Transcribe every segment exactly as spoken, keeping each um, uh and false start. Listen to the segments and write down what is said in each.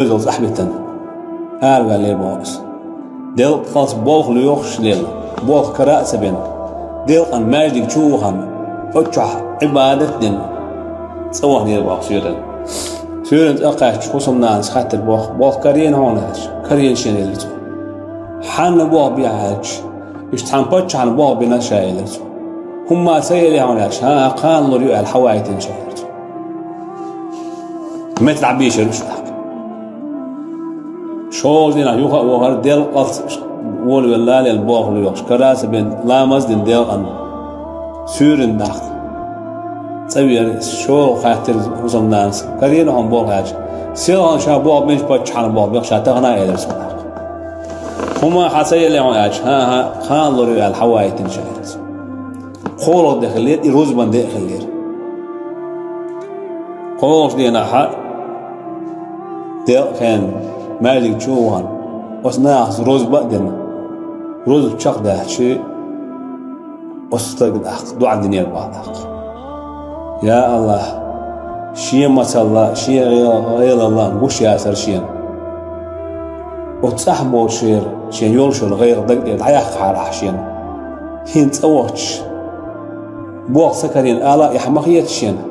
Дозалла цӀахь битина, араваьллера боху иза. Делкъалц болх лоьхуш лела, болх кара а ца бина, делкъан маьждиг чу а вахана, оцу чохь Ӏибадат а дина, цӀа ваханера боху суьйранна. Суьйранна цӀа кхаьчча, хӀусамнанас хаьттира боху: «Болх карийна хьуна?» — аьлча, «Карийна шена», — элира цо. «Хьанна болх бехьа?» — аьлча, «Иштта цхьана паччахьна болх бина ша», — элира цо. «ХӀумма ца елли хьуна?» — аьлча, «ХӀан-хӀа, кхана лур ю», — аьлла, хьавайтина ша, элира цо. Метта дӀабийшира уьш тӀаккха. ШолгӀачу дийнахь юха а вахара, делкъалц волавелла лела болх лоьхуш, кара а ца бина, ламаз а дина делкъан, суьйранна нах цӀа веара. ШолгӀа хаьттира хӀусамнанас: «Карийна хьуна болх?» — аьлча, «Селхана ша болх бинчу паччахьна болх бех ша тахана», — элира цо тӀаккха. «ХӀумма хьан ца елли хьуна?» — аьлча, «ХӀан-хӀа, кхана лур ю», — аьлла, хьавайтина ша, элира цо. КхоалгӀа де хиллера, и рузбан де а хиллера. КхоалгӀачу дийнахь делкъа хенна маьждиг чу а вахана, оцу нахаца рузба а дина, рузба чекхдаьлча, оцу стага тӀаккха доӀа динера боху тӀаккха: «Я АллахӀ, шен мацалла, шен гӀе-, гӀелалла гуш яцара шена. Оцу цӀахь болчеран шен йолуш йолу гӀайгӀа даг тӀера дӀаяьккхахьара ахь шена. ХӀинца цӀа вахча, болх ца карийна ала а эхь ма хета шена.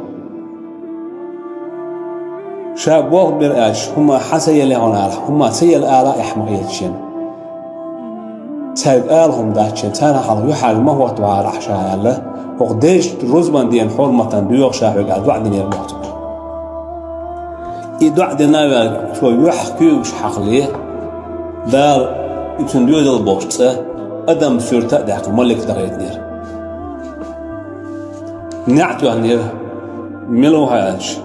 Ша болх бира аьлча, хӀумма хьан ца елли хьуна ала, хӀумма ца елла ала а эхь ма хета шена. Цаьрга ала хӀума дац шена, царна хьалха юьхьӀаьржа ма хӀоттавахьара ахь ша», — аьлла, хӀокху дешан рузбан ден хьурматан доьху ша хьоьга аьлла, доӀа динера боху цо. И доӀа дина а ваьлла, цо юьхь куьйгаш хьакхале, Дала и цуьнан доьзал болчу цӀа адам суьрта а даьккхина, малик дахийтинера. НеӀ тоьхнера, мила ву хьан аьлча,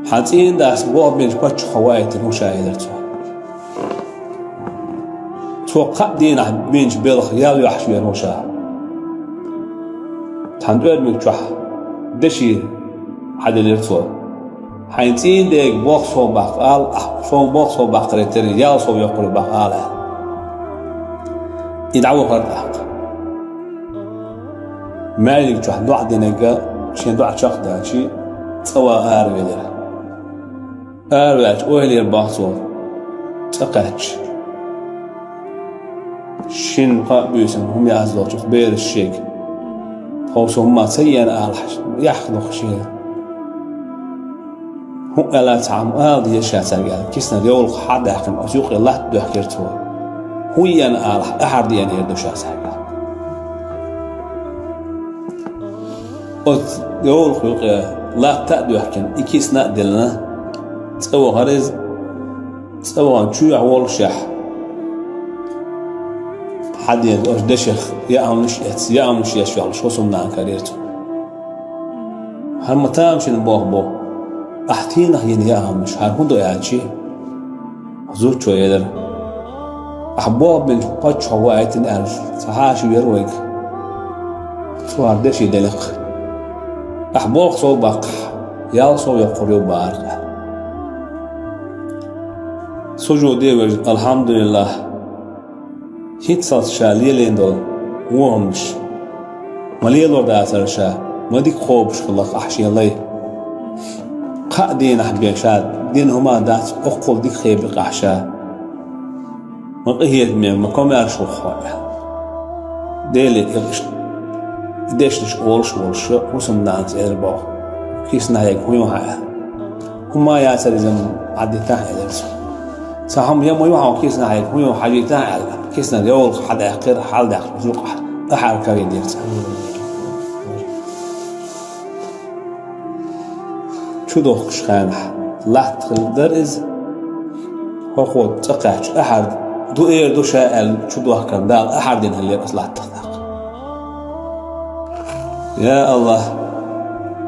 «Хьан цӀийнан дас болх бинчу паччахьо ваийтина ву ша», — элира цо. «Цо кхаа дийнахь бинчу белхан ял йохьуш верна ву ша. Тхан тӀоьрмиг чохь деши хьаделира цо. Хьайн цӀийнан дега болх сов баккха ала, ахь сов болх сов баккхаре терра ял сов йоккхур ю баккха ала», — аьлла. И дӀавахара тӀаккха. Маьждиг чохь доӀа динарг шен доӀа чекхдаьлча, цӀа ван аравелира. Араваьлча, ойла йира боху цо, цӀа кхаьчча. Шина-кхаа буьйсанна хӀума яздолчух бераш шега: «Тхов со хӀумма ца еана алахь, яхка дохуш яра. ХӀун аьлла цхьа хӀума ала деза ша цаьрга», — аьлла, киснара йовлакх хьа а даьккхина, оцу юккъе латта доьхкира цо. «ХӀун еана алахь, ахьар деана эр ду ша цаьрга». Оцу йовлакх юккъе латта а доьхкина, и кисна а диллина, цӀа вахара иза, цӀа вахана чоьхьа воллушехь, хьадена оцу дешах яамаш а эцна, яамаш еш йолуш хӀусамнана карийра цунна. «ХӀара ма тамашийна болх бу, ахь тийна йина яамаш, хӀара хӀун ду?» — аьлча, зудчо элира: «Ахь болх бинчу паччахьо ваийтина аьлла, цхьа хьаша вера вайга. Цо хӀара деши делира-кх. Ахь болх сов баккхахь, ял сов йоккхур ю бахара-кх», — аьлла. Сужуде вежа: «АлхьамдулиллахӀ, хӀинццалц ша лелийна долу вон хӀуманаш ма лелор дацара ша, ма дика кхобуш хилла-кх ахь шен лай. Кхаа дийнахь бен ша дина хӀума дац, оккхул дика хебира-кх ахь ша. Ма къинхетаме, ма комаьрша ву-кх хьо», — аьлла. Деле и дешнаш олуш волуш хӀусамнанас элира боху: «Киснахьега хӀун ю хьан?» — аьлла. «ХӀумма яцара иза, хьадитахь», — элира цо. «Цхьа хӀума я ма ю хьан киснахьега, хӀун ю хьажийтахь», — аьлла. Киснара йовлакх хьадаьккхира, хьалдаьккхира юкъахь, ахьар карийдира цо. Чу дохкуш хенахь, латта хилла дара иза. ХӀокхо цӀа кхаьчча, ахьар ду эр ду ша аьлла, чу дохкарна Дала ахьар дина хиллера оцу латтах тӀаккха. Я АллахӀ,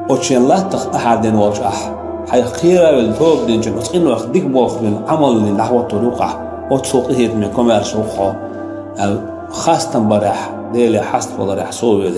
оцу шен латтах ахьар дина волчу ахь, хьайх кхера а велла, тоба динчунна оцу къинойх дика болх бина, Ӏамал дина дӀахӀоттор ю-кх ахь, оццул къинхетаме, комаьрша ву-кх хьо, аьлла, хастам барехь, Деле хьаставаларехь, сов велира.